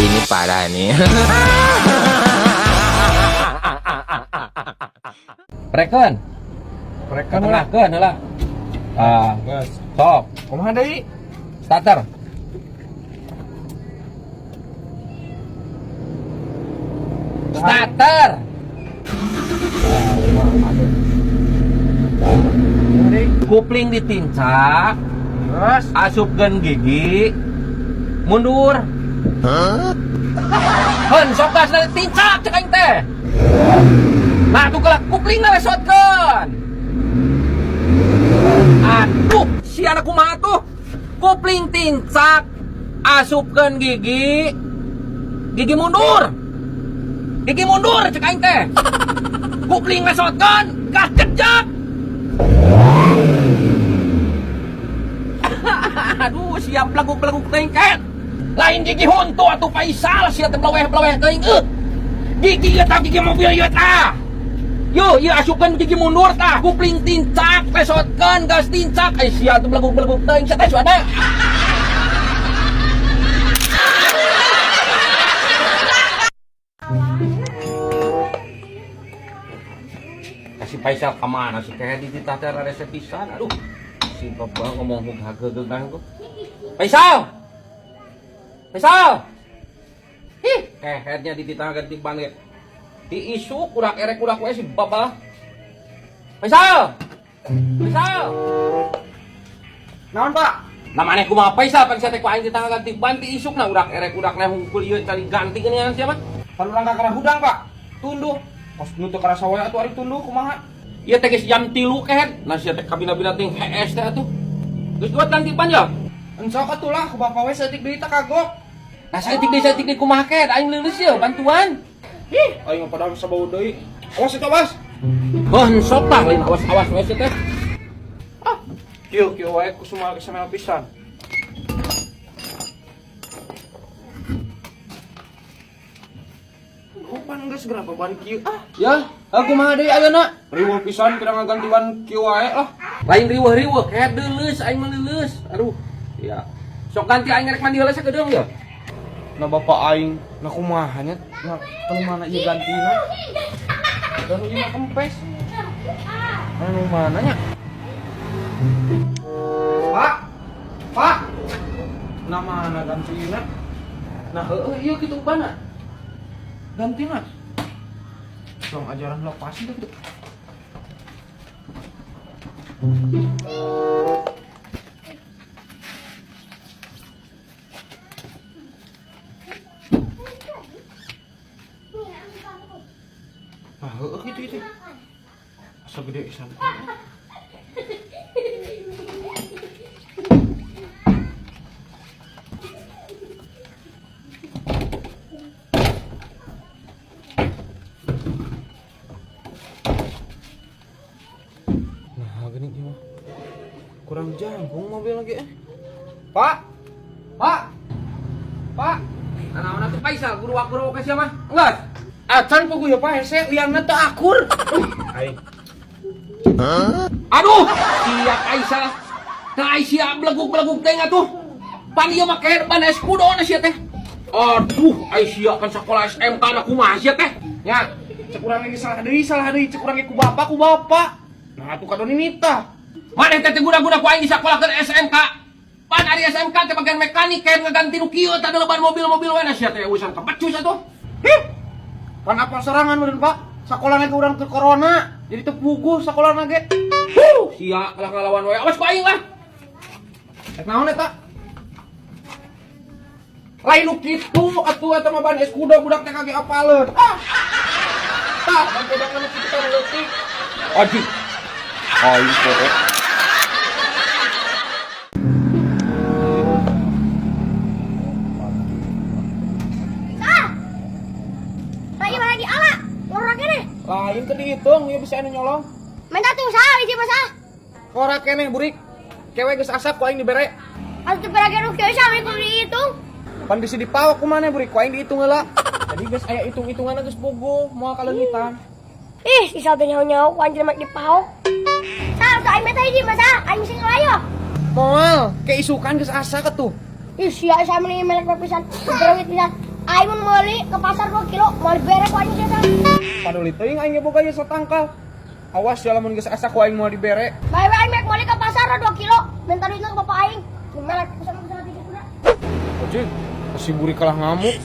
Ini parah nih. Prekeun. Prekeun lah. Tengahkeun heula. Ah, Geus. sok. Kumaha deui? Starter. Starter. Kupling ditincak, Geus. asupkeun gigi, mundur. Heun sok gas tincak cek aing teh. Nah, tuh kelak kuplingna lesotkeun. Aduh, si anak kumaha tuh? Kupling tincak, asupkeun gigi, gigi mundur. Gigi mundur cek aing teh. Kupling lesotkeun, gas jejak. Aduh, siap belaguk-belaguk teuing ket. Lain gigi huntu atuh Faisal sia teh belaweh-belaweh teuing euh. Gigi ieu tah gigi mobil ieu tah. Yo, ieu asupkeun gigi mundur tah, kupling tincak, lesotkeun gas tincak, ai sia teh belaguk-belaguk teuing sia teh suada. Kasih Faisal kemana sih kayak di titah teh rese pisan aduh. Si bapak ngomong hug hagegeug tuh. Faisal! Faisal! Ih, kehernya di titah ganti ban ge. Di isu kurak erek kurak we si baba. Faisal! Faisal! Naon, Pak? Nah maneh kumaha Faisal pan sia teh ku aing ditah ganti ban ti isukna urak erek urak na hungkul ieu cari ganti geuningan sia mah. Pan urang kakara hudang, Pak. Tunduh. Kos nu teu karasa wae atuh ari tunduh kumaha? Ieu teh geus jam 3 kehed. Nah sia teh kabina-bina ting hees teh atuh. Geus kuat ganti ban ya? Ensok atuh lah ku bapak we saeutik deui tah kagok. Nah saeutik deui kumaha kehed aing leuleus yeuh bantuan. Ih, aing mah padahal sabau deui. Awas itu awas. Oh, sok tah lain awas-awas we sia teh. Ah, kieu kieu wae ku sumal kesemel pisan. Pan geus gerapa ban kieu ah. Ya, aku kumaha deui ayeuna? Riweuh pisan kira ngaganti ban kieu wae lah. Lain riweuh-riweuh, kehed leuleus aing mah leuleus. Aduh, ya. Sok ganti aing rek mandi heula sakedeung ya. Nah bapak aing, nah kumaha nya? Nah, teu mana ieu gantina? Dan ieu mah kempes. Anu mana nya? Pak. Pak. Nah mana gantina? Nah, heueuh ieu kitu bana. Gantina. Tong ajaran lepasin tuh gitu. Nah, heueuh gitu itu. Asa gede isan. Nah, gini gimana? Kurang jangkung mobil lagi eh. Pak. Pak. Pak. Nah, naon atuh Faisal, guru ka sia mah. Enggeus. Acan puguh ya Pak hese liangna teu akur. Aing. Aduh, sia Faisal. Tah ai sia beleguk-beleguk teh atuh. Pan ieu mah kehed ban eskudo na sia teh. Aduh, ai sia kan sakola SMK na kumaha sia teh? Nya, cek urang ge salah deui cek urang ge ku bapak ku bapak. Nah, atuh kadon ini tah. Maneh teh teu guna-guna ku aing disakolakeun SMK. Pan ari SMK teh bagian mekanik kehed ngaganti nu kieu tah ban mobil-mobil we na sia teh urusan kebecus atuh. Hih. Pan apal sorangan meureun Pak. Sakolana ge urang teu corona, jadi teu puguh sakolana ge. Huh, sia kalah ngalawan we. Awas ku aing lah. Rek naon eta? Lain nu kitu atuh eta mah ban eskudo budak teh kage apaleun. Ah. Tah, ban pedangan nu kitu teh leutik. Anjing. Aing poho. Sah. Lagi mana di ala? Ngorok keneh. Lain teu dihitung, ieu bisa anu nyolong. Minta tuh sah hiji mah sah. Korak keneh burik. Kewe geus asak ku aing dibere. Atuh teu pernah nu kieu sah kudu dihitung. Pan bisi dipawak ku maneh burik ku aing dihitung heula. Jadi geus aya hitung-hitunganna geus puguh moal kaleungitan. Ih, si satu nyaho-nyaho ku anjir mak dipaok. Sah, tuh aing meta hiji mah sah. Aing sing ngelayo. Moal, ke isukan geus asak atuh. Ih, sia sah meni melek pisan. Berawit pisan. Aing mun meuli ke pasar 2 kilo, moal dibere ku aing sia. Paduli teuing aing ge boga ieu satangkal. Awas ya lamun geus asa ku aing moal dibere. Bae we aing mek meuli ke pasar 2 kilo, minta duitna ke bapak aing. Melek pesan pesan tiga kuda. Anjing, si buri kalah ngamuk.